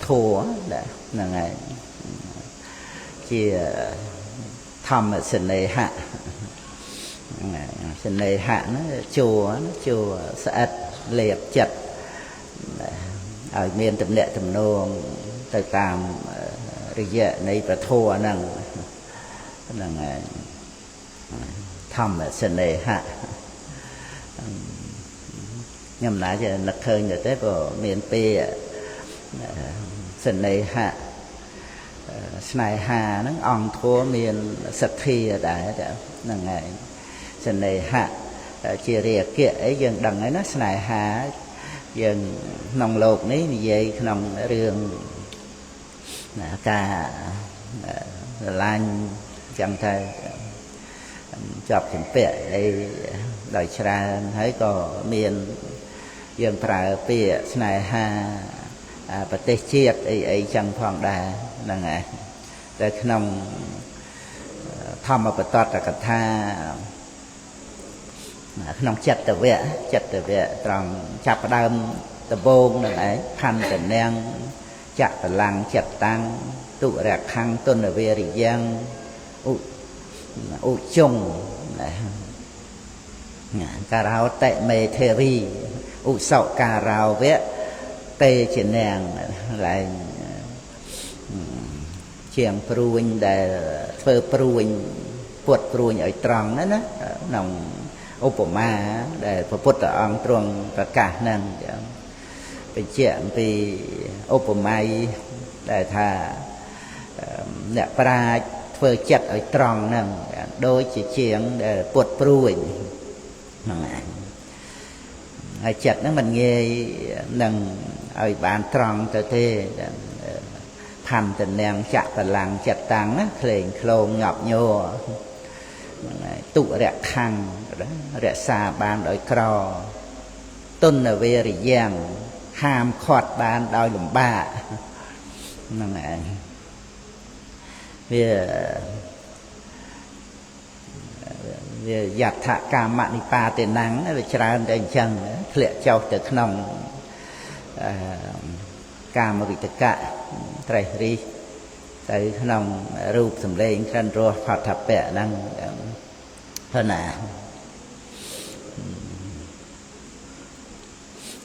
ធម៌ហ្នឹងហើយជាធម្មសនេហៈសនេហៈហ្នឹងជួជួស្អិតលេបចិត្តឲ្យមានទំនាក់ទំនងទៅតាមរយៈនៃពធហ្នឹងហ្នឹងហើយធម្មសនេហៈខ្ញុំណាចេះនឹកឃើញទៅទេព្រោះមានពាក្យសនេហៈស្នេហាហ្នឹងអង្គធម៌មានសទ្ធាដែរហ្នឹងហើយសនេហៈជារាគៈអីយើងដឹងហើយណាស្នេហាយើងក្នុងលោកនេះនិយាយក្នុងរឿងណាការស្រឡាញ់ចឹងទៅជាប់ជំពាក់អីដោយច្រើនហើយក៏មានយើងប្រើពាក្យស្នេហាប្រទេសជាតិអីអីចឹងផងដែរហ្នឹងហើយតែក្នុងធម្មបតតកថាក្នុងចិត្តវៈចិត្តវៈត្រង់ចាប់ផ្ដើមដំបូងហ្នឹងឯងខន្តនាងចបលាំងចិត្តតាំងទុរខੰទុនវេរិយ៉ាងឧជុងការោតិមេធេវីឧសការោវៈតេជានាងឡើងជាងព្រួញដែលធ្វើព្រួញពុតព្រួញឲ្យត្រង់ណាក្នុងឧបមាដែលព្រះពុទ្ធអង្គទ្រង់ប្រកាសហ្នឹងបញ្ជាក់អំពីឧបមាដែលថាអ្នកប្រាជ្ញធ្វើចិត្តឲ្យត្រង់ហ្នឹងដូចជាជាងដែលពុតព្រួញហ្នឹងឯងហើយចិត្តហ្នឹងមិនងាយនឹងឲ្យបានត្រង់ទៅទេផាន់តនាងចបលាំងចិត្តតាំងណាក្លែងក្លងញាប់ញ័រហ្នឹងហើយទុរខੰរក្សាបានដោយក្រទុនវេរិយ៉ាងហាមឃាត់បានដោយលំបាកហ្នឹងឯងវាវាយថកាមនិបាតេណੰវាច្រើនតែអញ្ចឹងធ្លាក់ចុះទៅក្នុងកាមវិតកៈត្រេះរិះទៅក្នុងរូបសម្លេងក្លិនរសផតពៈហ្នឹងព្រោះណា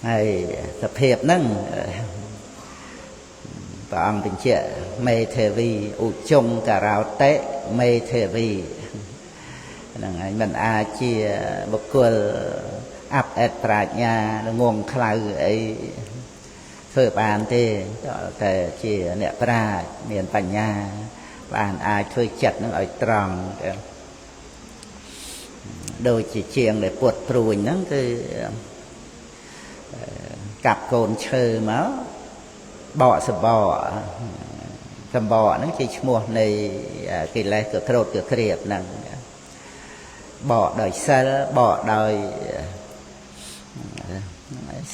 ហើយសភាពហ្នឹងព្រះអង្គបញ្ជាក់មេធេវីឧជុងការោតិមេធេវីហ្នឹងហើយមិនអាចជាបុគ្គលអាប់អែតប្រាជ្ញាងងខ្លៅអីធ្វើបានទេតែជាអ្នកប្រាជ្ញមានបញ្ញាបានអាចធ្វើចិត្តនឹងឲ្យត្រង់ដូចជាជាងដែលពុតព្រួញហ្នឹងគឺកាប់កូនឈើមកបកសបកសម្បកហ្នឹងជាឈ្មោះនៃកិលេសក៏ក្រោធក៏ក្រៀបហ្នឹងបកដោយសិលបកដោយ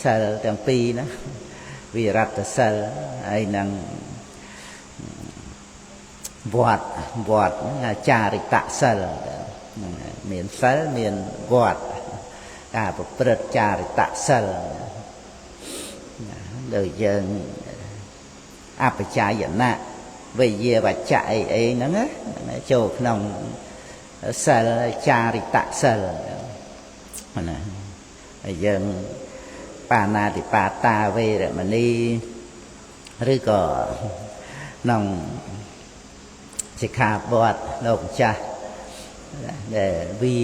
សិលទាំងពីរណាវិរតសិលហើយនឹងវត្តវត្តចារិតសិលមានសិលមានវត្តការប្រព្រឹត្តចារិតសិលដូចយើងអបជាយណៈវិយាវចៈអីអីហ្នឹងណាចូលក្នុងសិលចារិតសិលណាហើយយើងបាណាតិបាតាវេរមណីឬក៏ក្នុងសិក្ខាបទលោកម្ចាស់ដែលវា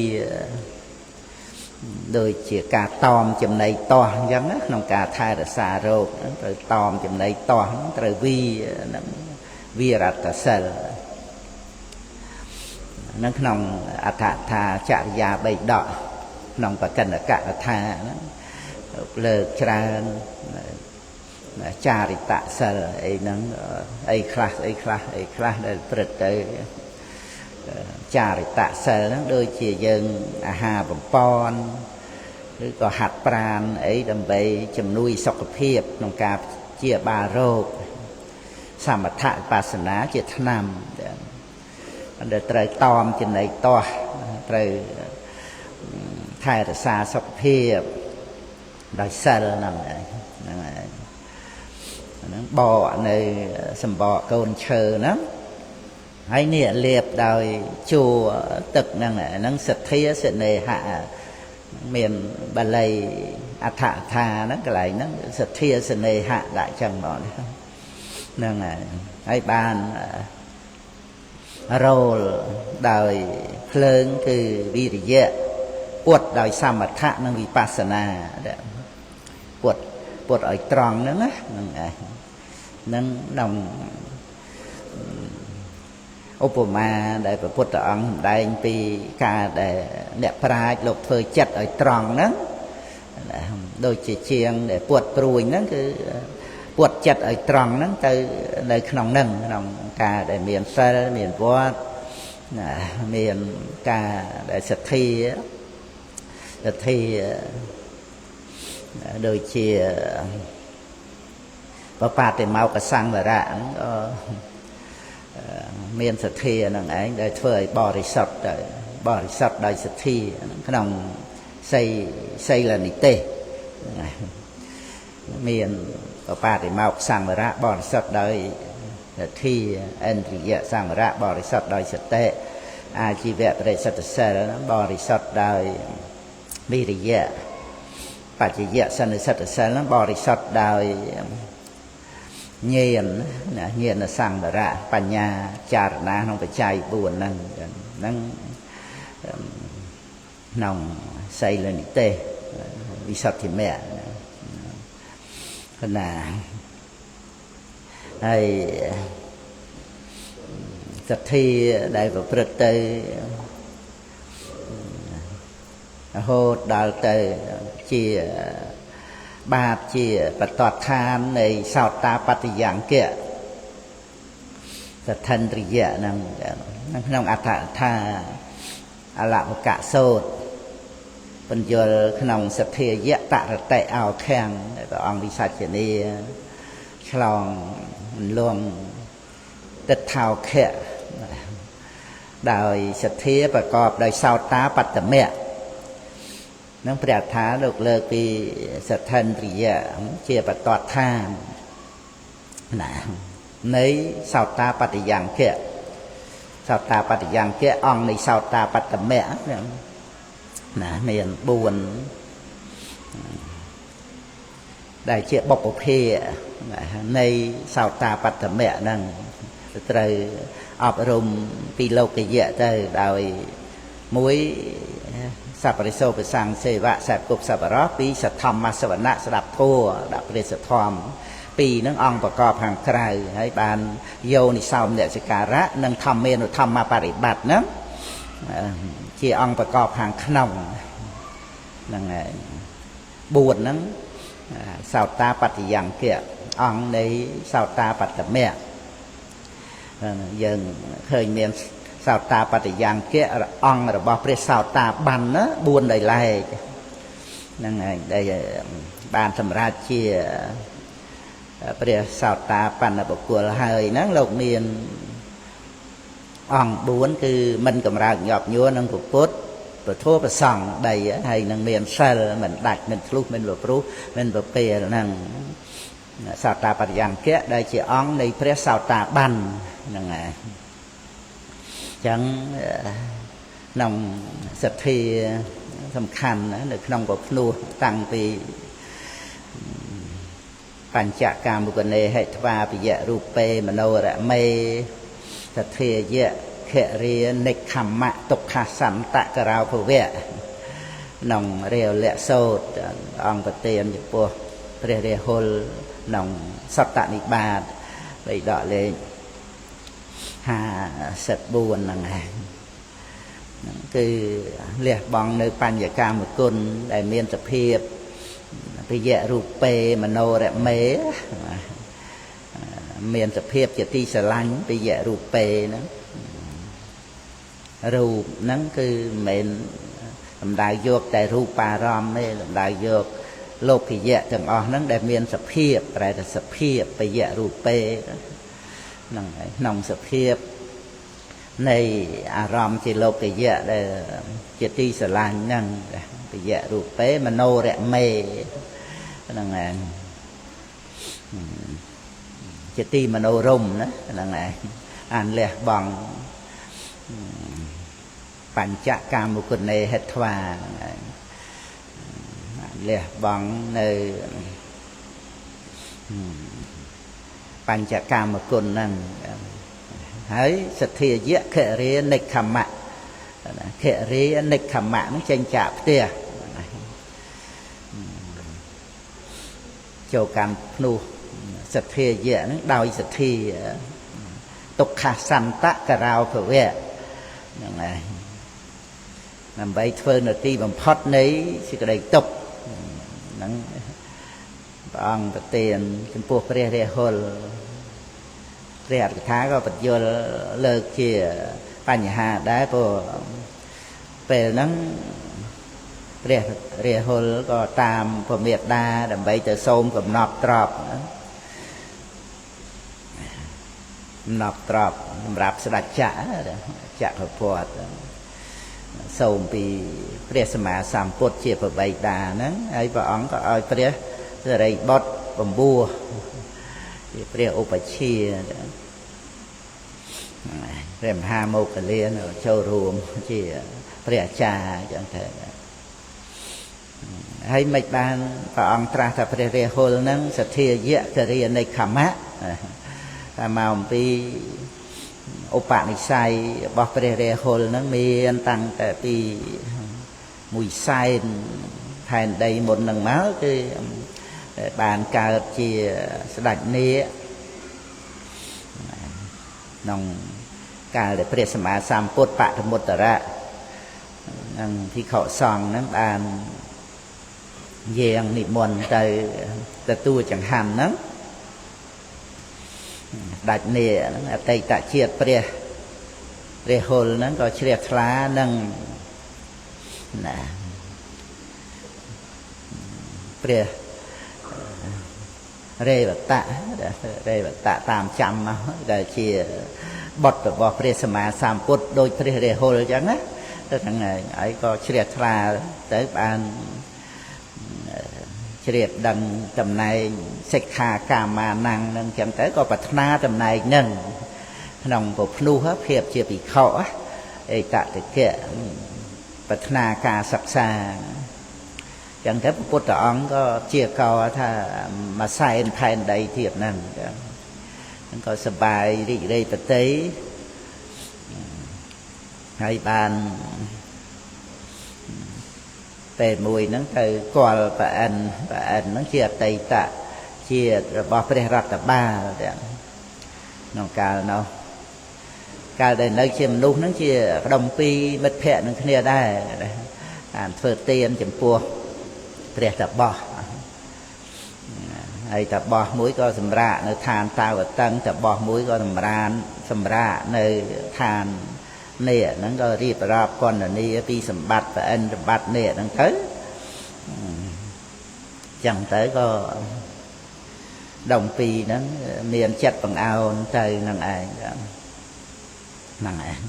ដូចជាការតอมចំណីតោះអញ្ចឹងក្នុងការថែរក្សារោគត្រូវតอมចំណីតោះត្រូវវីហ្នឹងវីរតសិលហ្នឹងក្នុងអដ្ឋថាចរិយាបិដកក្នុងបកិនកថាហ្នឹងលើកច្រើនចារិតសិលអីហ្នឹងអីខ្លះអីខ្លះអីខ្លះដែលព្រឹត្តទៅចារិតសិលហ្នឹងដូចជាយើងអាហារបំពន់ឬក៏ហាត់ប្រាណអីដើម្បីជំនួយសុខភាពក្នុងការជាបាលរោគសមថវិបស្សនាជាថ្នាំដែលត្រូវតอมចំណីតោះត្រូវថែរក្សាសុខភាពដោយសិលហ្នឹងឯងហ្នឹងឯង ហ្នឹងបកនៅសម្បកកូនឈើហ្នឹងហើយនេះលាបដោយជួរទឹកហ្នឹងហ្នឹងសទ្ធាសិនេហៈមានបាលីអដ្ឋកថាហ្នឹងកន្លែងហ្នឹងសទ្ធាសិនេហៈដាក់ចឹងមកហ្នឹងហើយបានរោលដោយភ្លើងគឺវិរិយៈពុតដោយសមថៈនិងវិបស្សនាពុតពុតឲ្យត្រង់ហ្នឹងណាហ្នឹងឯងហ្នឹងក្នុងឧបមាដែលព្រះពុទ្ធអង្គសម្ដែងពីការដែលអ្នកប្រាជ្ញលោកធ្វើចិត្តឲ្យត្រង់ហ្នឹងដូចជាជាងដែលពុតព្រួញហ្នឹងគឺពុតចិត្តឲ្យត្រង់ហ្នឹងទៅនៅក្នុងហ្នឹងក្នុងការដែលមានសិលមានវត្តណាមានការដែលសទ្ធាសទ្ធាដូចជាបបតិមោកសង្វរៈហ្នឹងក៏មានសទ្ធាហ្នឹងឯងដែលធ្វើឲ្យបរិសុទ្ធទៅបរិសុទ្ធដោយសទ្ធាក្នុងសីលនិទេសមានបបតិមោកសង្វរៈបរិសុទ្ធដោយសទ្ធាឥន្ទ្រិយសង្វរៈបរិសុទ្ធដោយសតិអាជីវៈបរិសុទ្ធសិលបរិសុទ្ធដោយវិរិយៈបច្ចយៈសន្និសិទ្ធសិលហ្នឹងបរិសុទ្ធដោយញាណណាញាណសង្វរៈបញ្ញាចារណាក្នុងបច្ច័យ4ហ្នឹងហ្នឹងក្នុងសីលនិទេសវិសុទ្ធិមគ្គណាហើយសទ្ធាដែលប្រព្រឹត្តទៅរហូតដល់ទៅជាបាតជាបតតឋាននៃសោតាបតិយង្គៈសទ្ធិន្ទ្រិយៈហ្នឹងក្នុងអដ្ឋកថាអលវកសោតបញ្យលក្នុងសទ្ធាយៈតរតិអោខាំងដែលព្រះអង្គវិសាចនីឆ្លងលងទិដ្ឋោខៈដោយសទ្ធាប្រកបដោយសោតាបត្តមៈនឹងព្រះអត្ថាលោកលើកពីសទ្ធិន្ទ្រិយៈជាបតតឋានណានៃសោតាបតិយង្គៈសោតាបតិយង្គៈអង្គនៃសោតាបត្តមៈហ្នឹងណាមាន4ដែលជាបុព្វភានៃសោតាបត្តមៈហ្នឹងត្រូវអប់រំពីលោកយៈទៅដោយមួយសប្បរិសោបសង្ឃសេវៈសពគប់សប្បរោះពីសធម្មសវណៈស្ដាប់ធម៌ដាក់ព្រះសធម្មពីរហ្នឹងអង្គប្រកបខាងក្រៅហើយបានយោនិសោមនសិការៈនិងធម្មានុធម្មបរិបត្តិហ្នឹងជាអង្គប្រកបខាងក្នុងហ្នឹងហើយ4ហ្នឹងសោតាបតិយង្គៈអង្គនៃសោតាបត្តមៈយើងឃើញមានសោតាបតិយង្គៈអង្គរបស់ព្រះសោតាបានណា4ដោយឡែកហ្នឹងហើយដែលបានសម្រេចជាព្រះសោតាបណ្ណបុគ្គលហើយហ្នឹងលោកមានអង្គ4គឺមិនកម្រើកញាប់ញួរនឹងពុទ្ធពធប្រសង្ឃ3ហើយនឹងមានសិលមិនដាច់មិនធ្លុះមិនប្រព្រោះមិនប្រពេលហ្នឹងសោតាបតិយង្គៈដែលជាអង្គនៃព្រះសោតាបានហ្នឹងហើយចឹងក្នុងសទ្ធាសំខាន់ណានៅក្នុងពភ្នោះតាំងពីបញ្ចកាមុគនេហិត្វាពិយៈរូបេមโนរមេសទ្ធាយៈខរិនិខមៈទុក្ខសន្តករោភវៈក្នុងរាវលៈសោតអង្គប្រទានចំពោះព្រះរាហុលក្នុងសត្វនិបាតបីដកលេខ54ហ្នឹងឯងហ្នឹងគឺលះបង់នៅបញ្ញកាមគុណដែលមានសភាពពិយៈរូបេមโนរមេមានសភាពជាទីស្រឡាញ់ពិយៈរូបេហ្នឹងរូបហ្នឹងគឺមិនមែនសំដៅយកតែរូបារម្មណ៍ទេសំដៅយកលោកយៈទាំងអស់ហ្នឹងដែលមានសភាពប្រែថាសភាពពិយៈរូបេហ្នឹងហើយក្នុងសភាពនៃអារម្មណ៍ជាលោកយៈដែលជាទីស្រឡាញ់ហ្នឹងពិយៈរូបេមโนរមេហ្នឹងឯង ជាទីមនោរម្យណាហ្នឹងឯងអានលះបង់បញ្ចកាមគុណេហេត្វាហ្នឹងឯងលះបង់នៅបញ្ចកាមគុណហ្នឹងហើយសទ្ធាយៈខរិនិខមៈខរិនិខមៈហ្នឹងចេញចាកផ្ទះចូលកម្មភ្នោះសទ្ធាយៈហ្នឹងដោយសទ្ធាទុក្ខសន្តករោភវៈហ្នឹងឯងដើម្បីធ្វើនទីបំផុតនៃសេចក្តីទុក្ខហ្នឹងព្រះអង្គប្រទានចំពោះព្រះរាហុលព្រះអត្ថកថាក៏បញ្យល់លើកជាបញ្ហាដែរព្រោះពេលហ្នឹងព្រះរាហុលក៏តាមពមេដាដើម្បីទៅសូមកំណប់ទ្រព្យកំណប់ទ្រព្យសម្រាប់ស្ដេចចក្រពត្តិសូមពីព្រះសម្មាសម្ពុទ្ធជាព្រះបិតាហ្នឹងហើយព្រះអង្គក៏ឲ្យព្រះសិរីបុត្របំពោះជាព្រះឧបជ្ឈាយ៍ព្រះមហាមោគលានចូលរួមជាព្រះអាចារ្យអញ្ចឹងទៅហើយមិនបានព្រះអង្គត្រាស់ថាព្រះរាហុលហ្នឹងសទ្ធាយៈគរិយនិខមៈថាមកអំពីឧបនិស្ស័យរបស់ព្រះរាហុលហ្នឹងមានតាំងតែពីមួយសែនផែនដីមុនហ្នឹងមកគឺបានកើតជាស្ដេចនាគក្នុងកាលដែលព្រះសម្មាសម្ពុទ្ធបតមុត្តរៈនិងភិក្ខុសង្ឃហ្នឹងបានយាងនិមន្តទៅទទួលចង្ហាន់ហ្នឹងដាច់នាគហ្នឹងអតីតជាតិព្រះរាហុលហ្នឹងក៏ជ្រះថ្លានឹងណាព្រះរេវតៈរេវតៈតាមចាំមកដែលជាបុត្ររបស់ព្រះសម្មាសម្ពុទ្ធដូចព្រះរាហុលអញ្ចឹងណាទៅហ្នឹងហើយក៏ជ្រះថ្លាទៅបានជ្រាបដឹងតំណែងសិក្ខាកាមានំនឹងចឹងទៅក៏ប្រាថ្នាតំណែងនឹងក្នុងពភ្នោះភាពជាភិក្ខុអេតតិកៈប្រាថ្នាការសិក្សាចឹងទៅពុទ្ធអង្គក៏ជាកថាមួយសែនផែនដីទៀតហ្នឹងហ្នឹងក៏សបាយរីករាយប្រតិហើយបានពេលមួយហ្នឹងទៅគាល់ប្រអិនហ្នឹងជាអតីតជាតិរបស់ព្រះរដ្ឋបាលទាំងក្នុងកាលនោះកាលដែលនៅជាមនុស្សហ្នឹងជាក្ដុំពីរមិត្តភក្តិនឹងគ្នាដែរបានធ្វើទានចំពោះព្រះតបោះហើយតបោះមួយក៏សម្រាកនៅឋានតាវតឹងតបោះមួយក៏សម្រាកនៅឋាននេះហ្នឹងក៏រៀបរាប់កណនីពីសម្បត្តិប្រអិនសម្បត្តិនេះហ្នឹងទៅចឹងទៅក៏ដុំពីរហ្នឹងមានចិត្តបង្អោនទៅនឹងឯងហ្នឹងឯង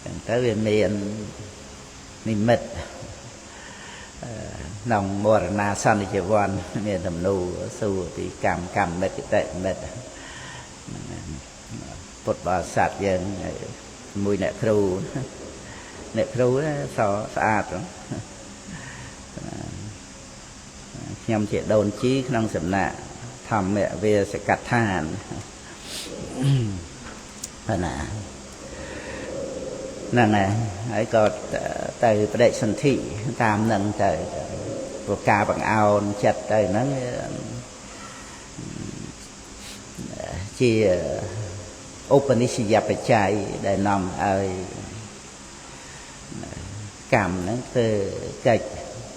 ចឹងទៅវាមាននិមិត្តក្នុងមរណាសន្និជីវ័នមានទំនួលសួរពីកម្មមិត្តគតិមិត្តពុទ្ធបរិស័ទយើងមួយអ្នកគ្រូសស្អាតខ្ញុំជាដូនជីក្នុងសំណាក់ធម្មវាសកដ្ឋានណាហ្នឹងហើយក៏ទៅបដិសន្ធិតាមនឹងទៅព្រោះការបង្អោនចិត្តទៅហ្នឹងជាឧបនិស្សយបច្ច័យដែលនាំឲ្យកម្មហ្នឹងធ្វើកិច្ច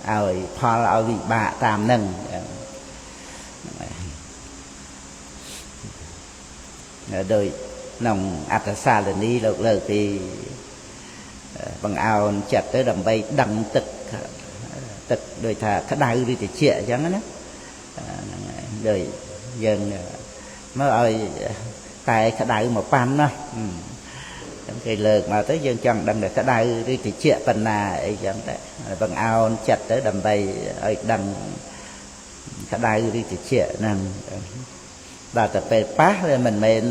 ឲ្យផលឲ្យវិបាកតាមហ្នឹងដោយក្នុងអត្តសាលនីលោកលើកពីបង្អោនចិត្តទៅដើម្បីដឹងទឹកដូចថាក្តៅឬត្រជាក់អញ្ចឹងណាហ្នឹងហើយដូចយើងមកឲ្យតែក្តៅមកប៉ាន់ណាចឹងគេលើកមកទៅយើងចង់ដឹងថាក្តៅឬត្រជាក់ប៉ុណ្ណាអីចឹងតែបង្អោនចិត្តទៅដើម្បីឲ្យដឹងក្តៅឬត្រជាក់ហ្នឹង ដល់តែពេលប៉ះវាមិនមែន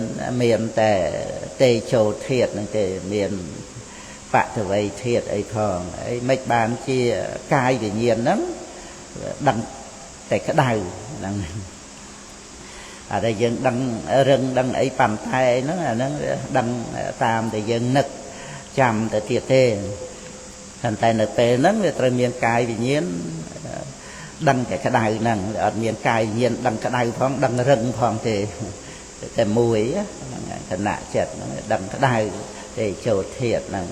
មានតែតេជោធាតុហ្នឹងទេមានបតវ័យធាតុអីផងអីមិនបានជាកាយវិញ្ញាណហ្នឹងដឹងតែក្តៅហ្នឹងអាដែលយើងដឹងរឹងដឹងអីប៉ាន់តែអីហ្នឹងអាហ្នឹងដឹងតាមតែយើងនឹកចាំទៅទៀតទេប៉ុន្តែនៅពេលហ្នឹងវាត្រូវមានកាយវិញ្ញាណដឹងតែក្តៅហ្នឹងវាអត់មានកាយវិញ្ញាណដឹងក្តៅផងដឹងរឹងផងទេតែមួយហ្នឹងខណៈចិត្តហ្នឹងដឹងក្តៅទេចូលធាតុហ្នឹង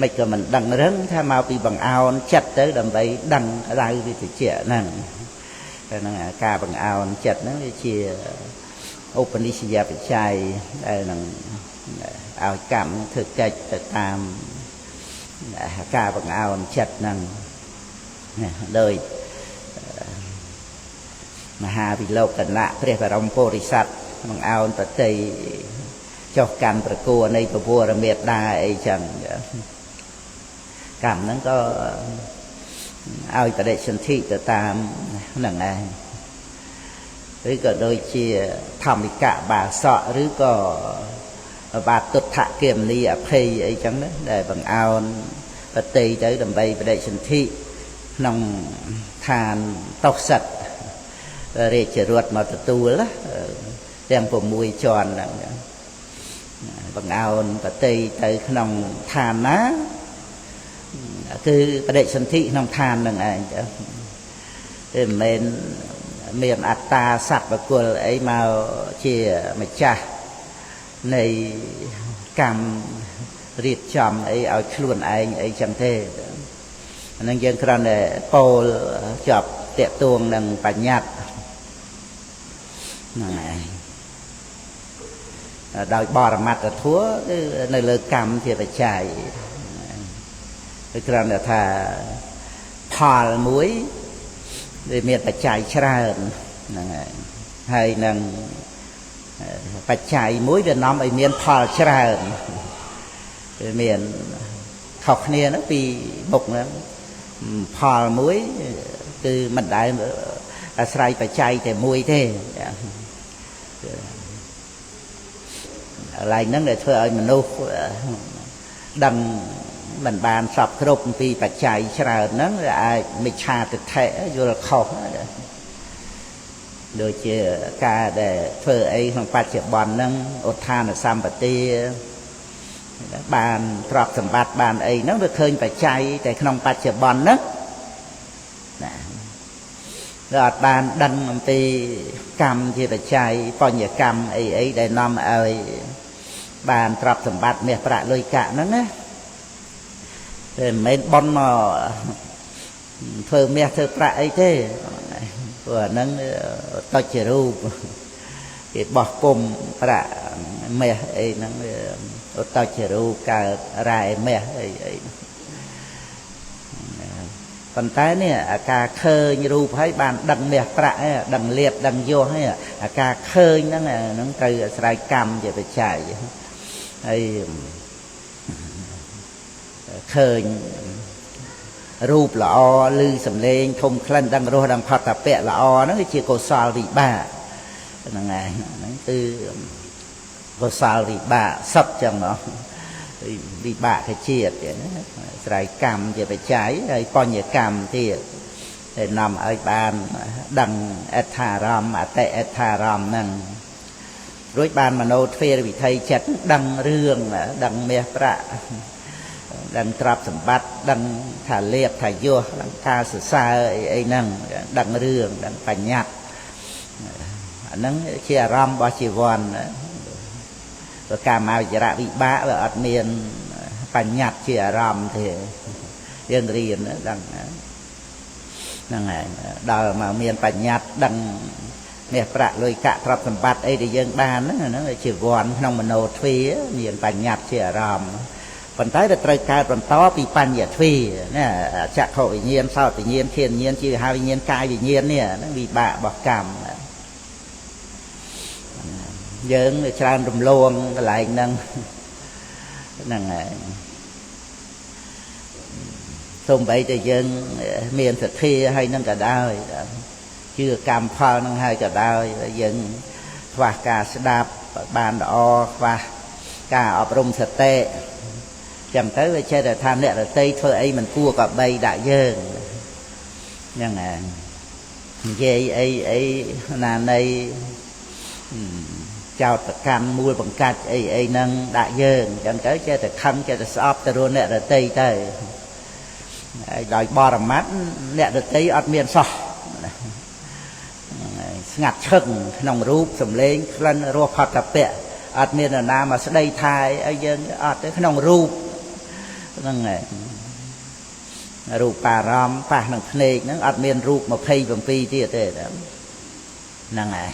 មិនក៏មិនដឹងរឹងថាមកពីបង្អោនចិត្តទៅដើម្បីដឹងក្តៅវិជ្ជាហ្នឹងតែហ្នឹងការបង្អោនចិត្តហ្នឹងវាជាឧបនិស្សយបច្ច័យដែលនឹងឲ្យកម្មធ្វើកិច្ចទៅតាមការបង្អោនចិត្តហ្នឹងដោយមហាវិលោកណៈព្រះបរមពុរិស័ទបង្អោនបតីចុះកាន់ប្រគួរនៃពវរមេដាអីចឹងកម្មហ្នឹងក៏ឲ្យបដិសន្ធិទៅតាមហ្នឹងឯងឬក៏ដូចជាធម្មិកៈបាសកឬក៏បាតុដ្ឋគមនីអភ័យអីចឹងណាដែលបង្អោនបតីទៅដើម្បីបដិសន្ធិក្នុងឋានតោសិតរាជរថមកទទួលទាំង6ជាន់ហ្នឹងបង្អោនបតីទៅក្នុងឋានណាគឺបដិសន្ធិក្នុងឋានហ្នឹងឯងទៅគឺមិនមែនមានអត្តាសត្វបុគ្គលអីមកជាម្ចាស់នៃកម្មរៀបចំអីឲ្យខ្លួនឯងអីចឹងទេអានឹងយើងគ្រាន់តែពោលជាប់តាកទួងនឹងបញ្ញត្តិហ្នឹងឯងដោយបរមត្តធម៌គឺនៅលើកម្មជាបច្ច័យគឺគ្រាន់តែថាផលមួយវាមានបច្ច័យច្រើនហ្នឹងហើយហើយនឹងបច្ច័យមួយវានាំឲ្យមានផលច្រើនវាមានខុសគ្នាហ្នឹងពីមុខហ្នឹងផលមួយគឺមិនដែលអាស្រ័យបច្ច័យតែមួយទេកន្លែងហ្នឹងដែលធ្វើឲ្យមនុស្សដឹងមិនបានសពគ្រប់អំពីបច្ច័យច្រើនហ្នឹងវាអាចមិច្ឆាទិដ្ឋិយល់ខុសដូចជាការដែលធ្វើអីក្នុងបច្ចុប្បន្នហ្នឹងឧទ្ធានសម្បទាបានទ្រព្យសម្បត្តិបានអីហ្នឹងវាឃើញបច្ច័យតែក្នុងបច្ចុប្បន្នហ្នឹងណាវាអត់បានដឹងអំពីកម្មជាបច្ច័យបញ្ញកម្មអីអីដែលនាំឲ្យបានទ្រព្យសម្បត្តិមាសប្រាក់លុយកាក់ហ្នឹងណាតែមិនមែនប៉ុនមកធ្វើមាសធ្វើប្រាក់អីទេព្រោះអាហ្នឹងតុចជារូបគេបោះពុំប្រាក់មាសអីហ្នឹងឧតជារូបកើតរ៉ែមាសអីអីប៉ុន្តែនេះអាការឃើញរូបហើយបានដឹងមាសប្រាក់ដឹងលៀបដឹងយោហើយអាការឃើញហ្នឹងហ្នឹងត្រូវអាស្រ័យកម្មជាបច្ច័យហើយឃើញរូបល្អឮសំឡេងធំក្លិនដឹងរសដឹងផតពៈល្អហ្នឹងគឺជាកុសលវិបាកហ្នឹងឯងហ្នឹងគឺកុសលវិបាកសុទ្ធចឹងណោះវិបាកជាតិណាស្រ័យកម្មជាបច្ច័យហើយបញ្ញកម្មទៀតដែលនាំឲ្យបានដឹងអត្ថារម្មណ៍អតិអត្ថារម្មណ៍ហ្នឹងរួចបានមโนទ្វេរវិថីចិត្តដឹងរឿងដឹងមាសប្រាក់ដឹងទ្រព្យសម្បត្តិដឹងថាលៀបថាយោដឹងការសរសើរអីអីហ្នឹងដឹងរឿងដឹងបញ្ញត្តិអាហ្នឹងជាអារម្មណ៍របស់ជីវ័នព្រោះកាមវិចរៈវិបាកវាអត់មានបញ្ញត្តិជាអារម្មណ៍ទេយើងរៀនដឹងហ្នឹងហើយដល់មកមានបញ្ញត្តិដឹងមាសប្រាក់លុយកាក់ទ្រព្យសម្បត្តិអីដែលយើងបានហ្នឹងហ្នឹងជាវ័នក្នុងមโนទ្វាមានបញ្ញត្តិជាអារម្មណ៍ប៉ុន្តែវាត្រូវកើតបន្តពីបញ្ញទ្វាណាចក្ខុវិញ្ញាណសោតវិញ្ញាណធានវិញ្ញាណជីវហាវិញ្ញាណកាយវិញ្ញាណនេះហ្នឹងវិបាករបស់កម្មយើងច្រើនរំលងកន្លែងហ្នឹងហ្នឹងហើយសូម្បីតែយើងមានសទ្ធាហើយនឹងក៏ដោយ ជឿកម្មផលនឹងហើយក៏ដោយយើងខ្វះការស្ដាប់បានល្អខ្វះការអប់រំសតិចឹងទៅវាចេះតែថាអ្នករតីធ្វើអីមិនគួរក៏បីដាក់យើងហ្នឹងឯងនិយាយអីអីណានៃចោតប្រកាន់មូលបង្កាច់អីអីហ្នឹងដាក់យើងចឹងទៅចេះតែខឹងចេះតែស្អប់ទៅរអ្នករតីទៅហើយដោយបរមត្តអ្នករតីអត់មានសោះស្ងាត់ឈឹងក្នុងរូបសម្លេងក្លិនរសផតពៈអត់មាននរណាមកស្ដីថាឲ្យយើងអត់ទេក្នុងរូបហ្នឹងឯងរូបារម្មណ៍ប៉ះនឹងភ្នែកហ្នឹងអត់មានរូប27ទៀតទេហ្នឹងឯង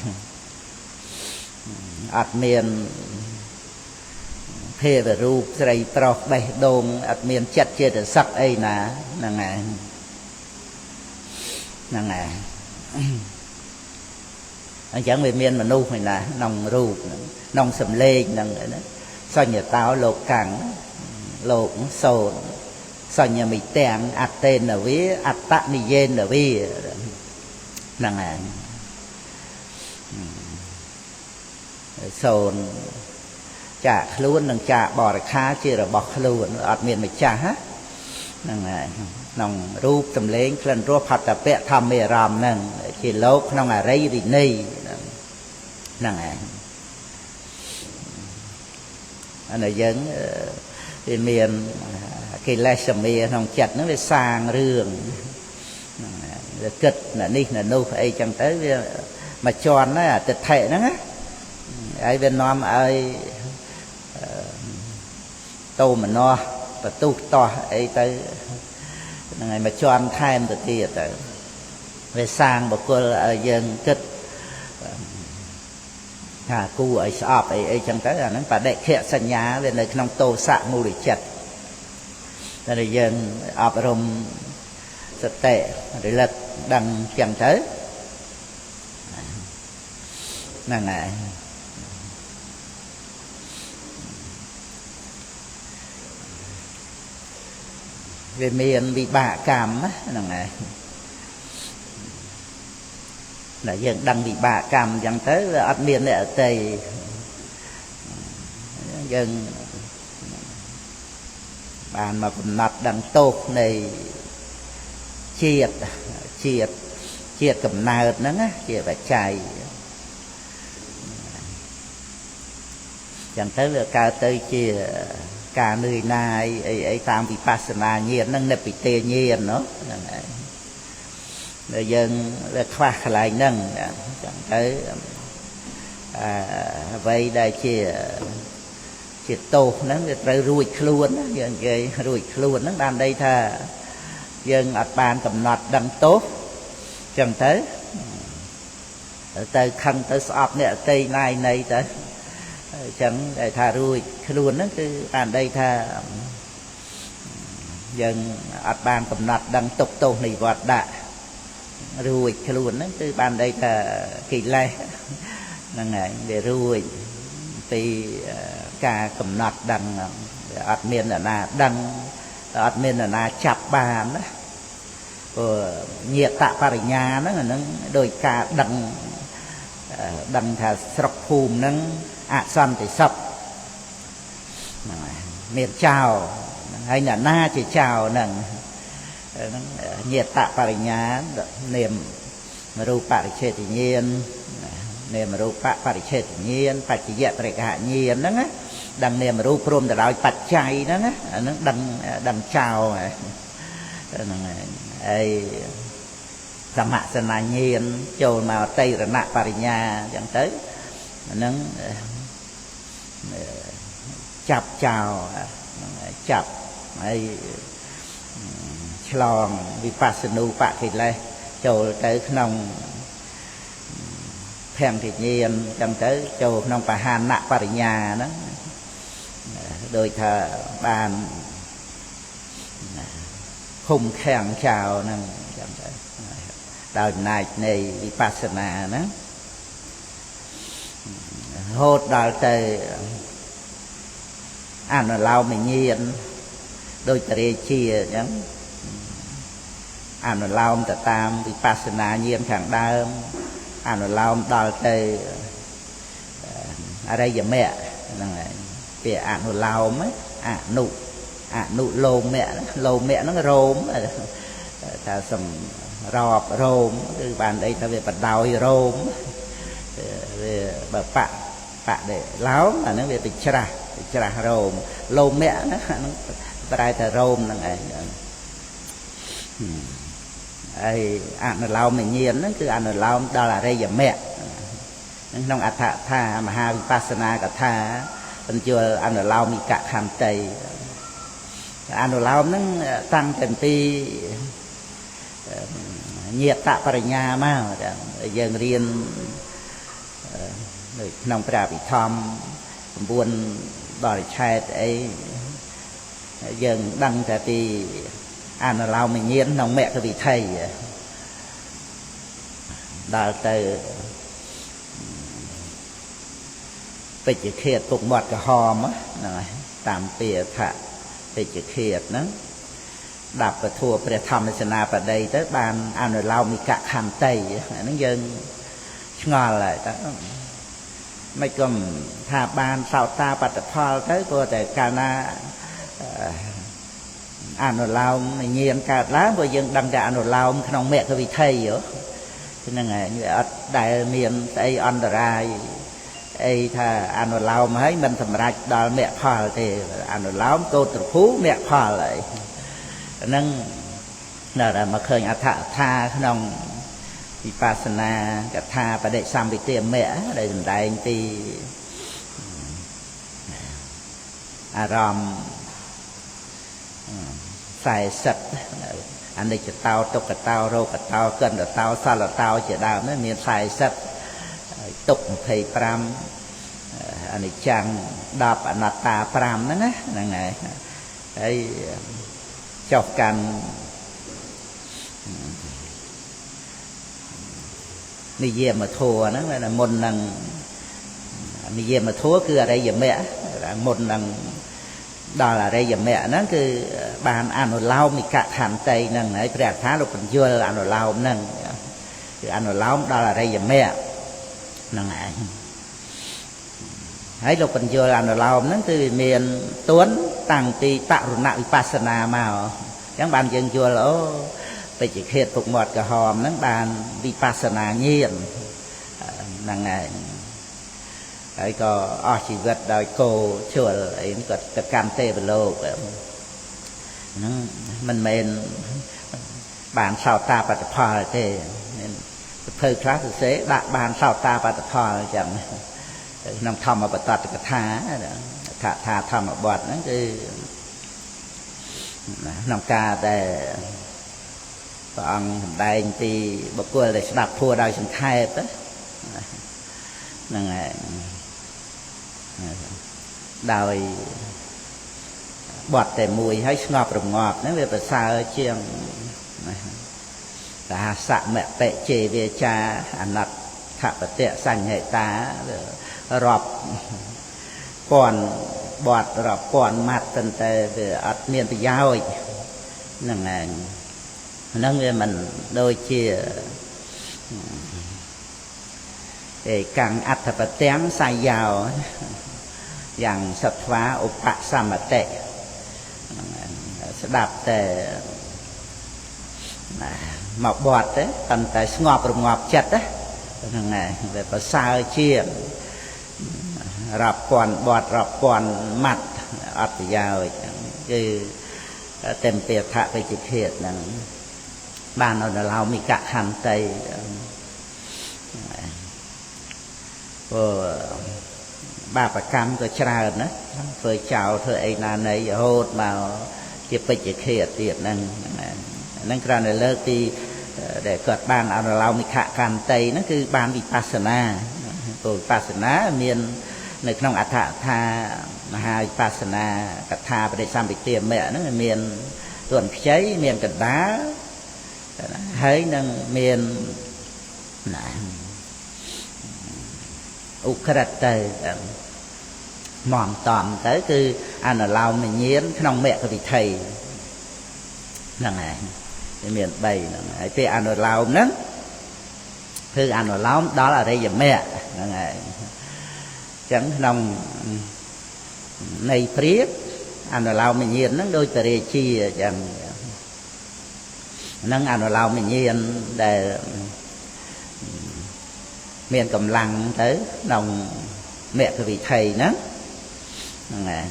អត់មានភេទរូបស្រីប្រុសបេះដូងអត់មានចិត្តចេតសិកអីណាហ្នឹងឯងហ្នឹងឯងអញ្ចឹងវាមានមនុស្សឯណាក្នុងរូបហ្នឹងក្នុងសម្លេងហ្នឹងណាសញ្ញតោលោកកាំងលោកសូនសញ្ញមិទាំងអតេនវាអត្តនិយេនវាហ្នឹងឯងសូនចាកខ្លួននិងចាកបរិខាជារបស់ខ្លួនអត់មានម្ចាស់ហ្នឹងឯងក្នុងរូបសម្លេងក្លិនរសផតពៈធម្មារម្មណ៍ហ្នឹងជាលោកក្នុងអរិយវិន័យហ្នឹងឯងអានេះយើងវាមានកិលេសមាក្នុងចិត្តហ្នឹងវាសាងរឿងហ្នឹងវាគិតណានេះណានោះអីចឹងទៅវាមកជន់ណាទិដ្ឋិហ្នឹងណាហើយវានាំឲ្យតោមនោបទុះតោះអីទៅហ្នឹងហើយមកជន់ថែមទៅទៀតទៅវាសាងបុគ្គលឲ្យយើងគិតថាគូឲ្យស្អប់អីអីចឹងទៅអាហ្នឹងបដិខៈសញ្ញាវានៅក្នុងទោសៈមូលចិត្តតែយើងអប់រំសតិរលឹកដឹងចឹងទៅហ្នឹងហើយវាមានវិបាកកម្មហ្នឹងហើយដែលយើងដឹងវិបាកកម្មអញ្ចឹងទៅវាអត់មានអ្នកអតីយើងបានមកកំណត់ដឹងទោសនៃជាតិជាតិជាតិកំណើតហ្នឹងជាបច្ច័យចឹងទៅវាកើតទៅជាការនឿយណាយអីអីតាមវិបស្សនាញាណហ្នឹងនិព្វិទេញាណនោះហ្នឹងឯងដែលយើងវាខ្វះកន្លែងហ្នឹងចឹងទៅអ្វីដែលជាទោសហ្នឹងវាត្រូវរួចខ្លួនយើងនិយាយរួចខ្លួនហ្នឹងបានន័យថាយើងអត់បានកំណត់ដឹងទោសចឹងទៅទៅខឹងទៅស្អប់អ្នកអតីណាយណីទៅអញ្ចឹងដែលថារួចខ្លួនហ្នឹងគឺបានន័យថាយើងអត់បានកំណត់ដឹងទុកទោសនៃវត្តដាក់រួចខ្លួនហ្នឹងគឺបានន័យថាកិលេសហ្នឹងឯងវារួចពីការកំណត់ដឹងវាអត់មានអ្នកណាដឹងអត់មានអ្នកណាចាប់បានណាព្រោះញាតបរិញ្ញាហ្នឹងអាហ្នឹងដោយការដឹងដឹងថាស្រុកភូមិហ្នឹងអសន្តិសុខហ្នឹងហើយមានចោលហើយអ្នកណាជាចោលហ្នឹងហ្នឹងញាតបរិញ្ញានាមរូបរិឆេទញាណនាមរូបបរិឆេទញាណបច្ចយបរិកហញាណហ្នឹងណាដឹងនាមរូបព្រមទៅដោយបច្ច័យហ្នឹងណាអាហ្នឹងដឹងចោលហ្នឹងហើយសមសនាញាណចូលមកតៃរណបរិញ្ញាអញ្ចឹងទៅអាហ្នឹងចាប់ចោលហ្នឹងចាប់ហើយឆ្លងវិបស្សនូបកិលេសចូលទៅក្នុងភង្គញាណអញ្ចឹងទៅចូលក្នុងបហានបរិញ្ញាហ្នឹងដោយថាបានឃុំឃាំងចោលហ្នឹងអញ្ចឹងទៅដោយអំណាចនៃវិបស្សនាហ្នឹងរហូតដល់ទៅអនុឡោមញាណដោយតរាជាអញ្ចឹង អនុលោមទៅតាមវិបស្សនាញាណខាងដើមអនុលោមដល់ទៅអរិយមគ្គហ្នឹងហើយពាក្យអនុលោមអនុលោមៈលោមៈហ្នឹងរោមថាសម្របរោមគឺបានអីថាវាបដោយរោមវាបើបដិឡោមអាហ្នឹងវាទៅច្រាស់រោមលោមៈណាហ្នឹងប្រែថារោមហ្នឹងឯងហើយអនុលោមញាណហ្នឹងគឺអនុលោមដល់អរិយមគ្គក្នុងអដ្ឋថាមហាវិបស្សនាកថាបញ្យលអនុលោមិកខន្តីអនុលោមហ្នឹងតាំងតែពីញាតបរិញ្ញាមកយើងរៀនដូចក្នុងព្រះអភិធម្ម9បរិឆេទអីយើងដឹងតែពីអនុលោមញាណក្នុងមគ្គវិធិដល់ទៅពេជ្ជឃាតពុកមាត់ក្រហមហ្នឹងហើយតាមពាក្យថាពេជ្ជឃាតហ្នឹងដាប់ពធព្រះធម្មសេនាបតីទៅបានអនុលោមិកខន្តីហ្នឹងយើងឆ្ងល់ហើយតើមិនក៏ថាបានសោតាបត្តផលទៅព្រោះតែកាលណាអនុលោមញាណកើតឡើងព្រោះយើងដឹងតែអនុលោមក្នុងមគ្គវិធិហ្នឹងហើយវាអត់ដែលមានស្អីអន្តរាយអីថាអនុលោមហើយមិនសម្រេចដល់មគ្គផលទេអនុលោមកោត្រភូមគ្គផលហើយហ្នឹងដល់មកឃើញអដ្ឋថាក្នុងវិបស្សនាកថាបដិសម្ពិទាមគ្គដែលសម្ដែងពីអារម្មណ៍40អនិច្ចតោទុក្ខតោរោគតោកិនតោសលតោជាដើមហ្នឹងមាន40ទុក្ខ25អនិច្ចំ10អនត្តា5ហ្នឹងណាហ្នឹងហើយហើយចុះកាន់និយមធម៌ហ្នឹងមុននឹងនិយមធម៌គឺអរិយមគ្គមុននឹងដល់អរិយមគ្គហ្នឹងគឺបានអនុលោមិកខន្តីហ្នឹងហើយព្រះអថាលោកបញ្យលអនុលោមហ្នឹងគឺអនុលោមដល់អរិយមគ្គហ្នឹងឯងហើយលោកបញ្យលអនុលោមហ្នឹងគឺមានទួនតាំងពីបរុណវិបស្សនាមកអញ្ចឹងបានយើងយល់អូពេជ្ជឃាតពុកមាត់ក្រហមហ្នឹងបានវិបស្សនាញាណហ្នឹងឯងហើយក៏អស់ជីវិតដោយគោជួលអីគាត់ទៅកាន់ទេវលោកហ្នឹងមិនមែនបានសោតាបត្តផលទេមានសភៅខ្លះសរសេរដាក់បានសោតាបត្តផលអញ្ចឹងក្នុងធម្មបតតកថាថាធម្មបទហ្នឹងគឺក្នុងការដែលព្រះអង្គសម្ដែងពីបុគ្គលដែលស្ដាប់ធម៌ដោយសង្ខេបហ្នឹងហើយដោយបទតែមួយហើយស្ងប់រងាប់ហ្នឹងវាប្រសើរជាងសហសមតិជេវាចាអនត្ថបតិសញ្ញតារាប់ពាន់បទរាប់ពាន់ម៉ាត់តែវាអត់មានប្រយោជន៍ហ្នឹងឯងហ្នឹងវាមិនដូចជាឯកាំងអត្ថបទាំងសៃយោយ៉ាងសត្វាឧបសមតិស្ដាប់តែមកបត់ទេប៉ុន្តែស្ងប់រងាប់ចិត្តហ្នឹងហើយវាប្រសើរជាងរាប់ពាន់បត់រាប់ពាន់ម៉ាត់អត់ប្រយោជន៍គឺต็มពាថវិជ្ជឃាតហ្នឹងបានអនុលោមិកខន្តីព្រោះបាបកម្មក៏ច្រើនណាធ្វើចោលធ្វើអីណាណីរហូតមកជាពេជ្ជឃាតទៀតហ្នឹងហ្នឹងគ្រាន់តែលើកពីដែលគាត់បានអនុលោមិកខន្តីហ្នឹងគឺបានវិបស្សនាព្រោះវិបស្សនាមាននៅក្នុងអដ្ឋថាមហាវិបស្សនាកថាបដិសម្ពិទាមគ្គហ្នឹងមានទន់ខ្ចីមានកណ្ដាលហើយនឹងមានណាឧក្រិដ្ឋទៅមតំទៅគឺអនុលោមញាណក្នុងមគ្គវិធិហ្នឹងឯង មាន3ហ្នឹងហើយពេលអនុលោមហ្នឹងគឺអនុលោមដល់អរិយមគ្គហ្នឹងហើយអញ្ចឹងក្នុងនៃព្រាបអនុលោមវិញ្ញាណហ្នឹងដូចតរាជាអញ្ចឹងហ្នឹងអនុលោមវិញ្ញាណដែលមានកម្លាំងទៅក្នុងមគ្គវិថីហ្នឹងហ្នឹងហើយ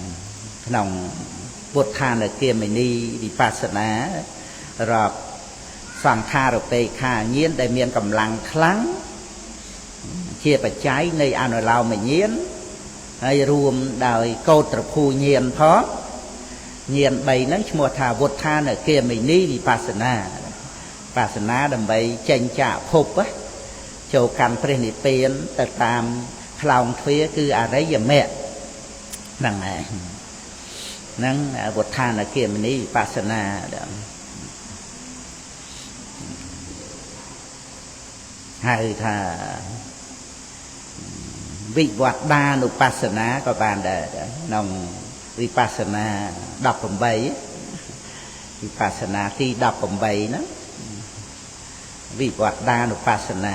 ក្នុងពុទ្ធានុគាមិនីវិបស្សនារាប់សង្ខារបេខាញាណដែលមានកម្លាំងខ្លាំងជាបច្ច័យនៃអនុលោមញាណហើយរួមដោយកោត្រភូញាណផងញាណ3ហ្នឹងឈ្មោះថាវុទ្ធានុគាមិនីវិបស្សនាបស្សនាដើម្បីចេញចាកភពចូលកាន់ព្រះនិព្វានទៅតាមខ្លោងទ្វារគឺអរិយមគ្គហ្នឹងឯងហ្នឹងវុទ្ធានុគាមិនីវិបស្សនាហៅថាវិវត្តដានុបស្សនាក៏បានដែរក្នុងវិបស្សនា18វិបស្សនាទី18ហ្នឹងវិវត្តដានុបស្សនា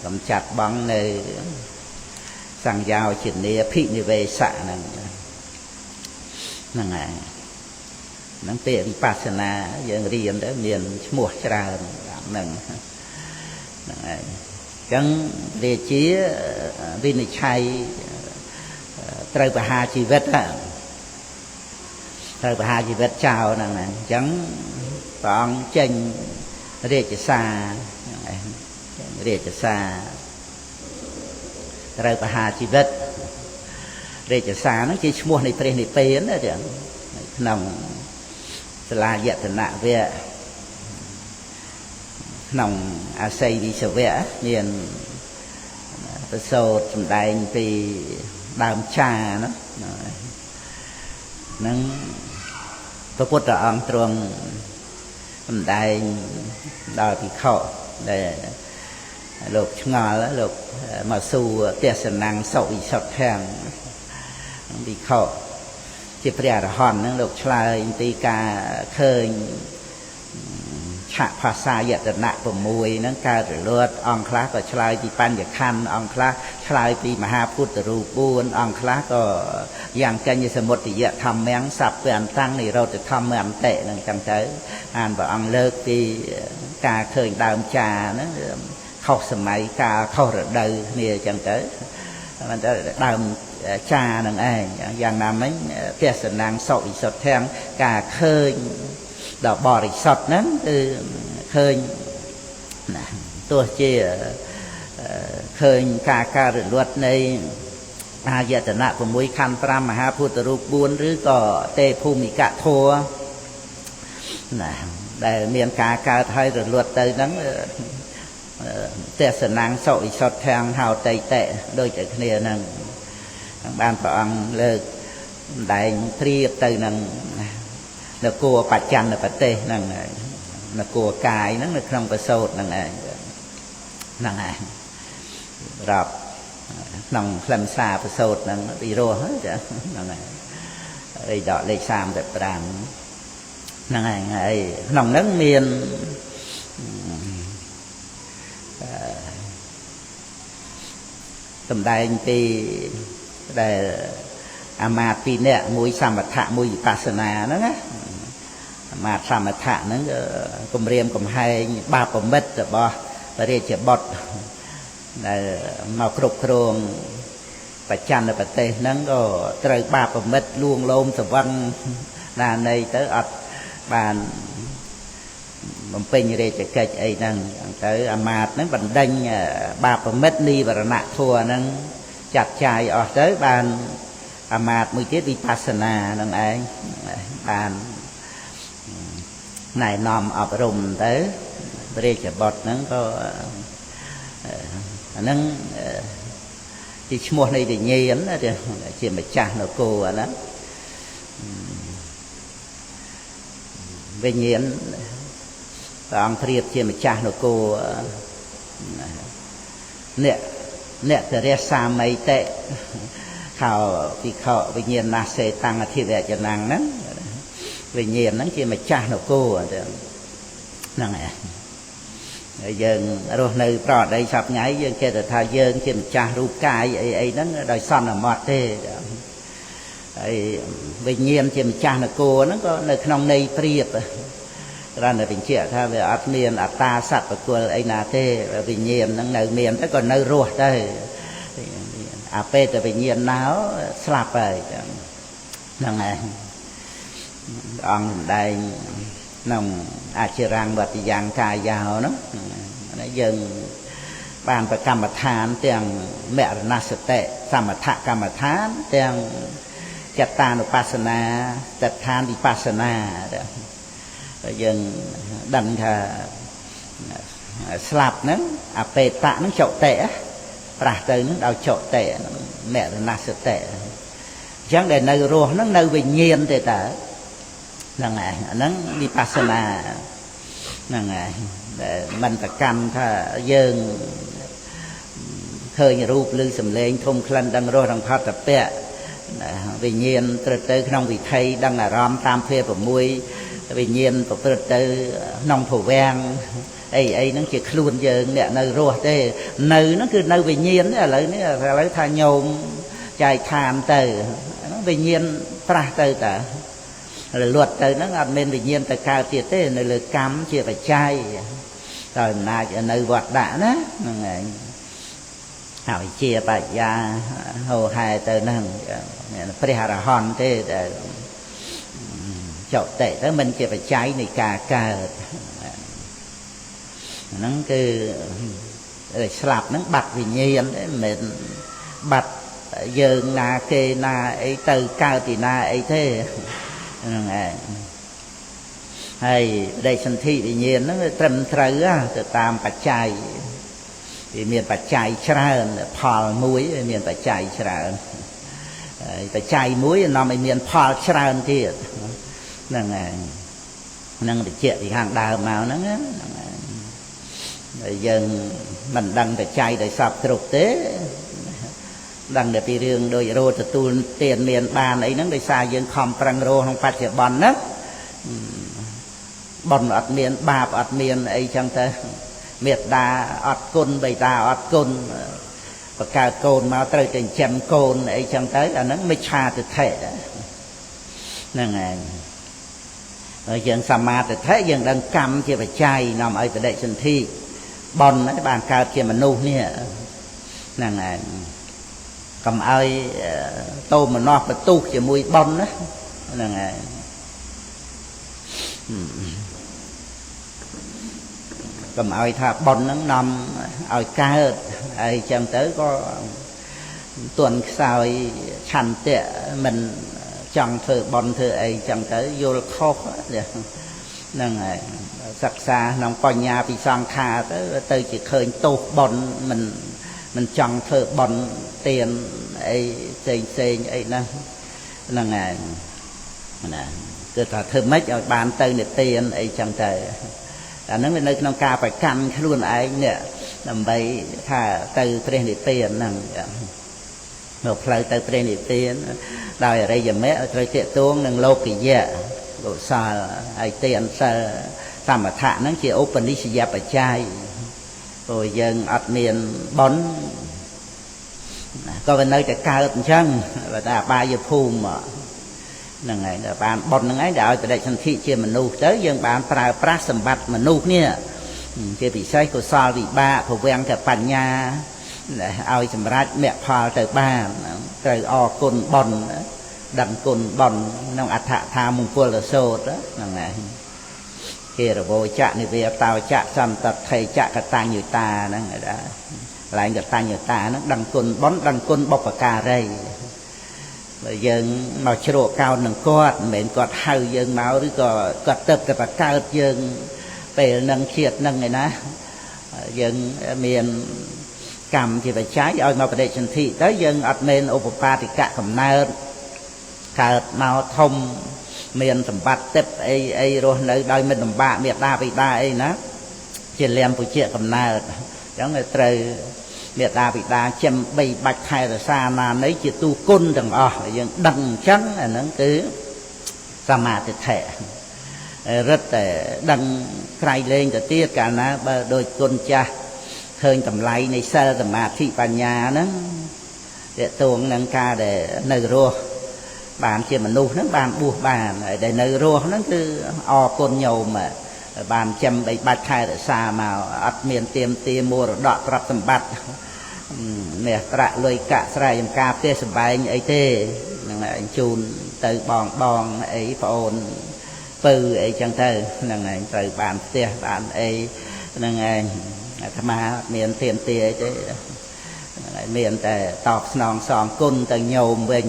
កំចាត់បងនៅសង្យោជានាភិនិវេសៈហ្នឹងហ្នឹងហើយហ្នឹងពាក្យវិបស្សនាយើងរៀនទៅមានឈ្មោះច្រើនហ្នឹងហ្នឹងហើយអញ្ចឹងរាជាវិនិច្ឆ័យត្រូវប្រហារជីវិតត្រូវប្រហារជីវិតចោលហ្នឹងអញ្ចឹងព្រះអង្គចេញរាជសាររាជសារត្រូវប្រហារជីវិតរាជសារហ្នឹងជាឈ្មោះនៃព្រះនិព្វានណាចឹងក្នុងសាលាយតនវៈក្នុងអាស័យវិសវៈមានប្រសូតសម្ដែងពីដើមចាណាហ្នឹងព្រះពុទ្ធអង្គទ្រង់សម្ដែងដល់ភិក្ខុដែលលោកឆ្ងល់លោកមកសួរទេសនំសុវិសុទ្ធំភិក្ខុជាព្រះអរហន្តហ្នឹងលោកឆ្លើយពីការឃើញឆាកភាសាយតនៈ6ហ្នឹងកើតរលត់អង្គខ្លះក៏ឆ្លើយពីបញ្ញខណ្ឌអង្គខ្លះឆ្លើយពីមហាពុទ្ធរូប4អង្គខ្លះក៏យ៉ាងកញ្ញសមុទយធម្មំសព្វអន្តੰនិរោធធម្មអន្តិហ្នឹងចឹងទៅអានព្រះអង្គលើកពីការឃើញដើមចាហ្នឹងខុសសម័យកាលខុសរដូវគ្នាចឹងទៅមិនទៅដើមចាហ្នឹងឯងយ៉ាងណាមិញទេសនំសុវិសុទ្ធំការឃើញដល់បរិសុទ្ធហ្នឹងគឺឃើញណាទោះជាឃើញការកើតរលត់នៃអាយតនៈ6ខណ្ឌ5មហាពុទ្ធរូប4ឬក៏ទេភូមិកធម៌ណាដែលមានការកើតហើយរលត់ទៅហ្នឹងទេសនំសុវិសុទ្ធំហោតតិដូចតែគ្នាហ្នឹងបានព្រះអង្គលើកសម្ដែងប្រៀបទៅនឹងនគរបច្ចន្នប្រទេសហ្នឹងនគរកាយហ្នឹងនៅក្នុងប្រសូតហ្នឹងឯងហ្នឹងឯងរាប់ក្នុងខ្លឹមសារប្រសូតហ្នឹងពីរស់ចាហ្នឹងឯងអីដកលេខ35ហ្នឹងឯងហើយក្នុងហ្នឹងមានសម្ដែងពីដែលអាមាត្យពីរនាក់មួយសមថៈមួយវិបស្សនាហ្នឹងណាអាមាត្យសមថៈហ្នឹងគំរាមកំហែងបាបមិត្តរបស់ព្រះរាជបុត្រដែលមកគ្រប់គ្រងបច្ចន្នប្រទេសហ្នឹងក៏ត្រូវបាបមិត្តលួងលោមសវឹងណានៃទៅអត់បានបំពេញរាជកិច្ចអីហ្នឹងទៅអាមាត្យហ្នឹងបណ្ដេញបាបមិត្តនិវរណៈធម៌ហ្នឹងចាត់ចាយអស់ទៅបានអាមាត្យមួយទៀតវិបស្សនានឹងឯងបានណែនាំអប់រំទៅរាជបុត្រហ្នឹងក៏អាហ្នឹងជាឈ្មោះនៃវិញ្ញាណជាម្ចាស់នគរអាហ្នឹងវិញ្ញាណព្រះអង្គប្រៀបជាម្ចាស់នគរអ្នកតរសាមីតិខោភិក្ខុវិញ្ញាណសេតាំងអធិវចនំហ្នឹងវិញ្ញាណហ្នឹងជាម្ចាស់នគរ ហ្នឹងឯងហើយយើងរស់នៅប្រអដីសពថ្ងៃយើងគេទៅថាយើងជាម្ចាស់រូបកាយអីអីហ្នឹងដោយសន្មត់ទេហើយវិញ្ញាណជាម្ចាស់នគរហ្នឹងក៏នៅក្នុងន័យប្រៀបគ្រាន់តែបញ្ជាក់ថាវាអត់មានអត្តាសត្វបុគ្គលអីណាទេវិញ្ញាណហ្នឹងនៅមានទៅក៏នៅរស់ទៅអាពេលតែវិញ្ញាណណោស្លាប់ហើយហ្នឹងឯងអង្គសម្ដែងក្នុងអចិរង្គវត្តយ៉ាងកាយាហ្នឹងយើងបានប្រកម្មដ្ឋានទាំងមរណសតិសមថកម្មដ្ឋានទាំងចតានុបស្សនាតដ្ឋានវិបស្សនាយើងដឹងថាស្លាប់ហ្នឹងអបេតៈហ្នឹងចុតិប្រាស់ទៅហ្នឹងដោយចុតិមរណសតិអញ្ចឹងដែលនៅរស់ហ្នឹងនៅវិញ្ញាណទេតើហ្នឹងឯងអាហ្នឹងវិបស្សនាហ្នឹងឯងដែលមិនប្រកាន់ថាយើងឃើញរូបឬសម្លេងធំក្លិនដឹងរសដឹងផតពៈវិញ្ញាណត្រឹមទៅក្នុងវិថីដឹងអារម្មណ៍តាមភេ6វិញ្ញាណប្រព្រឹត្តទៅក្នុងភវាំងអីអីហ្នឹងជាខ្លួនយើងអ្នកនៅរស់ទេនៅហ្នឹងគឺនៅវិញ្ញាណឥឡូវនេះឥឡូវថាញោមចែកឋានទៅហ្នឹងវិញ្ញាណប្រាស់ទៅតើរលត់ទៅហ្នឹងអត់មានវិញ្ញាណទៅកើតទៀតទេនៅលើកម្មជាបច្ច័យដោយអំណាចនៅវត្តដាក់ណាហ្នឹងឯងហើយជាបញ្ញាហោហែទៅហ្នឹងព្រះអរហន្តទេដែលចុតិទៅមិនជាបច្ច័យនៃការកើតហ្នឹងគឺស្លាប់ហ្នឹងបាត់វិញ្ញាណទេមិនមែនបាត់យើងណាគេណាអីទៅកើតទីណាអីទេហ្នឹងឯងហើយបដិសន្ធិវិញ្ញាណហ្នឹងត្រឹមត្រូវទៅតាមបច្ច័យវាមានបច្ច័យច្រើនផលមួយវាមានបច្ច័យច្រើនហើយបច្ច័យមួយនាំឲ្យមានផលច្រើនទៀតហ្នឹងឯងហ្នឹងបញ្ជាក់ពីខាងដើមមកហ្នឹងហ្នឹងឯងហើយយើងមិនដឹងបច្ច័យដោយសពគ្រប់ទេដឹងតែពីរឿងដូចរោទទួលទានមានបានអីហ្នឹងដោយសារយើងខំប្រឹងរោក្នុងបច្ចុប្បន្នហ្នឹងបុណ្យអត់មានបាបអត់មានអីចឹងទៅមេត្តាអត់គុណបិតាអត់គុណបង្កើតកូនមកត្រូវតែចិញ្ចឹមកូនអីចឹងទៅអាហ្នឹងមិច្ឆាទិដ្ឋិហ្នឹងឯងហើយយើងសមាទិដ្ឋិយើងដឹងកម្មជាបច្ច័យនាំឲ្យបដិសន្ធិបុណ្យបានកើតជាមនុស្សនេះហ្នឹងឯងកុំឲ្យតោមនោះបន្ទុះជាមួយបុណ្យណាហ្នឹងឯងកុំឲ្យថាបុណ្យហ្នឹងនាំឲ្យកើតហើយចឹងទៅក៏ទន់ខ្សោយឆន្ទៈមិនចង់ធ្វើបុណ្យធ្វើអីចឹងទៅយល់ខុសហ្នឹងឯងសិក្សាក្នុងបញ្ញាពិសង្ខារទៅទៅជាឃើញទោសបុណ្យមិនចង់ធ្វើបុណ្យទានអីផ្សេងផ្សេងអីហ្នឹងហ្នឹងឯងណាគឺថាធ្វើម៉េចឲ្យបានទៅនិព្វានអីចឹងទៅអាហ្នឹងវានៅក្នុងការប្រកាន់ខ្លួនឯងនេះដើម្បីថាទៅព្រះនិព្វានហ្នឹងនៅផ្លូវទៅព្រះនិព្វានដោយអរិយមគ្គត្រូវទាក់ទងនឹងលោកយៈកុសលហើយទានសិលសមថៈហ្នឹងជាឧបនិស្សយបច្ច័យព្រោះយើងអត់មានបុណ្យក៏វានៅតែកើតអញ្ចឹងបើថាអបាយភូមិហ្នឹងឯងដែលបានបុណ្យហ្នឹងឯងដែលឲ្យបដិសន្ធិជាមនុស្សទៅយើងបានប្រើប្រាស់សម្បត្តិមនុស្សនេះជាពិសេសកុសលវិបាកភវង្គបញ្ញាឲ្យសម្រេចមគ្គផលទៅបានត្រូវអរគុណបុណ្យដឹងគុណបុណ្យក្នុងអដ្ឋថាមង្គលសូត្រហ្នឹងឯងគេរវោចៈនិវេតោចៈសន្តថេចៈកតញ្ញូតាហ្នឹងដែរកន្លែងកតញ្ញូតាហ្នឹងដឹងគុណបុណ្យដឹងគុណបុព្វការីបើយើងមកជ្រកកោននឹងគាត់មិនមែនគាត់ហៅយើងមកឬក៏គាត់ទៅតែបង្កើតយើងពេលនឹងជាតិនឹងឯណាយើងមានកម្មជាបច្ច័យឲ្យមកបដិសន្ធិទៅយើងអត់មានឧបបាទិកៈកំណើតកើតមកធំមានសម្បត្តិទឹកអីអីរស់នៅដោយមិនលំបាកមេដាបិតាអីណាជាលំពុជាកំណើតអញ្ចឹងត្រូវមេដាបិតាចិញ្ចឹមបីបាច់ថែរក្សាណានៃជាទូគុណទាំងអស់យើងដឹងអញ្ចឹងអាហ្នឹងគឺសមាទិដ្ឋិ រឹតតែដឹងក្រៃលែងទៅទៀតកាលណាបើដូចគុណចាស់ឃើញតម្លៃនៃសិលសមាធិបញ្ញាហ្នឹងទាក់ទងនឹងការដែលនៅរស់បានជាមនុស្សហ្នឹងបានបួសបានហើយដែលនៅរស់ហ្នឹងគឺអរគុណញោមបានចាំបីបាច់ថែរក្សាមកអត់មានទៀមទាមរតកទ្រព្យសម្បត្តិមាសប្រាក់លុយកាក់ស្រែចំការផ្ទះសម្បែងអីទេហ្នឹងឯងជូនទៅបងបងអីប្អូនពៅអីចឹងទៅហ្នឹងឯងត្រូវបានផ្ទះបានអីហ្នឹងឯងអាត្មាមានទៀមទាអីទេហ្នឹងឯងមានតែតបស្នងសងគុណទៅញោមវិញ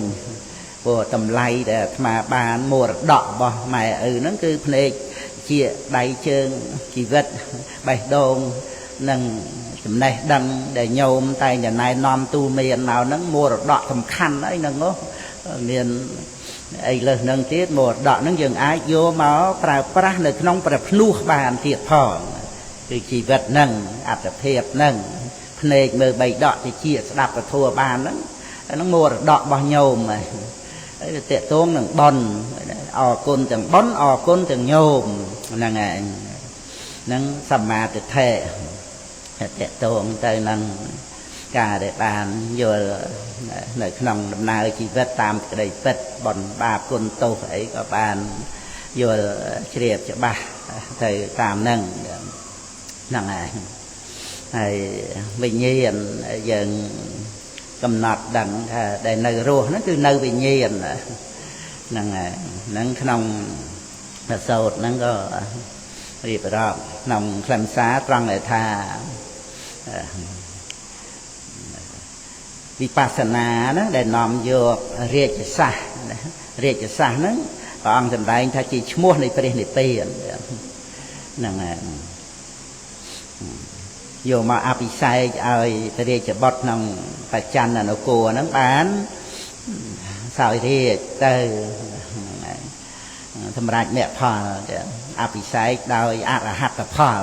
ព្រោះតម្លៃដែលអាត្មាបានមរតករបស់ម៉ែឪហ្នឹងគឺភ្នែកជាដៃជើងជីវិតបេះដូងនិងចំណេះដឹងដែលញោមតែងតែណែនាំទូមានមកហ្នឹងមរតកសំខាន់អីហ្នឹងមានអីលើសហ្នឹងទៀតមរតកហ្នឹងយើងអាចយកមកប្រើប្រាស់នៅក្នុងព្រះភ្នោះបានទៀតផងគឺជីវិតហ្នឹងអត្តភាពហ្នឹងភ្នែកមើលបីដកតិចស្ដាប់ពធបានហ្នឹងហ្នឹងមរតករបស់ញោមហើយតេតងនឹងបុណ្យអរគុណទាំងបុណ្យអរគុណទាំងញោមហ្នឹងឯងហ្នឹងសម្មាទិដ្ឋិតេតងទៅនឹងការដែលបានយល់នៅក្នុងដំណើរជីវិតតាមក្តីពិតបុណ្យបាបគុណទោសអីក៏បានយល់ជ្រាបច្បាស់ទៅតាមហ្នឹងហ្នឹងឯងហើយវិញ្ញាណយើងកំណត់ដឹងថាដែលនៅរស់ហ្នឹងគឺនៅវិញ្ញាណហ្នឹងហើយហ្នឹងក្នុងប្រសូតហ្នឹងក៏រៀបរាប់ក្នុងខ្លឹមសារត្រង់ដែលថាវិបស្សនាហ្នឹងដែលនាំយករាជសាសរាជសាសហ្នឹងព្រះអង្គសម្ដែងថាជាឈ្មោះនៃព្រះនិព្វានហ្នឹងហើយយកមកអភិសេកឲ្យព្រះរាជបុត្រក្នុងបច្ច័ននគរហ្នឹងបានសោយរាជទៅសម្រាប់មគ្គផលអភិសេកដោយអរហត្តផល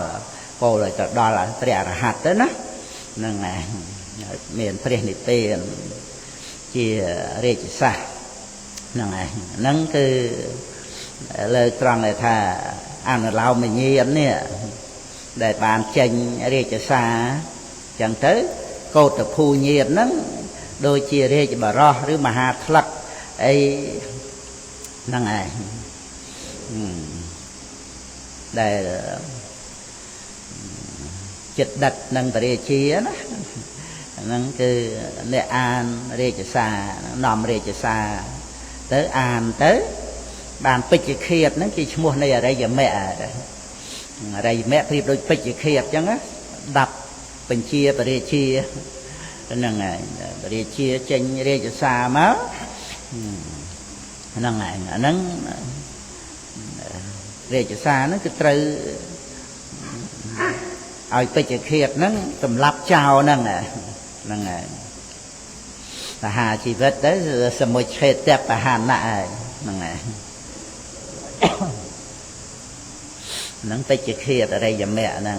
ពោលឲ្យទៅដល់ព្រះអរហន្តទៅណាហ្នឹងឯងមានព្រះនិព្វានជារាជសាសហ្នឹងឯងហ្នឹងគឺលើត្រង់ដែលថាអនុលោមវិញ្ញាណនេះដែលបានចេញរាជសារចឹងទៅកោតភូញាតហ្នឹងដូចជារាជបរោះឬមហាថ្លឹកអីហ្នឹងឯងដែលចិត្តដិតនឹងព្រះរាជាណាហ្នឹងគឺអ្នកអានរាជសារនាំរាជសារទៅអានទៅបានពេជ្ជឃាតហ្នឹងជាឈ្មោះនៃអរិយមគ្គអរិយមគ្គប្រៀបដូចពេជ្ជឃាតអញ្ចឹងណាដាប់បញ្ជាព្រះរាជាហ្នឹងហើយព្រះរាជាចេញរាជសារមកហ្នឹងហើយអាហ្នឹងរាជសារហ្នឹងគឺត្រូវឲ្យពេជ្ជឃាតហ្នឹងសម្លាប់ចោលហ្នឹងហ្នឹងហើយបហាជីវិតទៅសមុច្ឆេតបហានៈហើយហ្នឹងហើយហ្នឹងពេជ្ជឃាតអរិយមគ្គហ្នឹង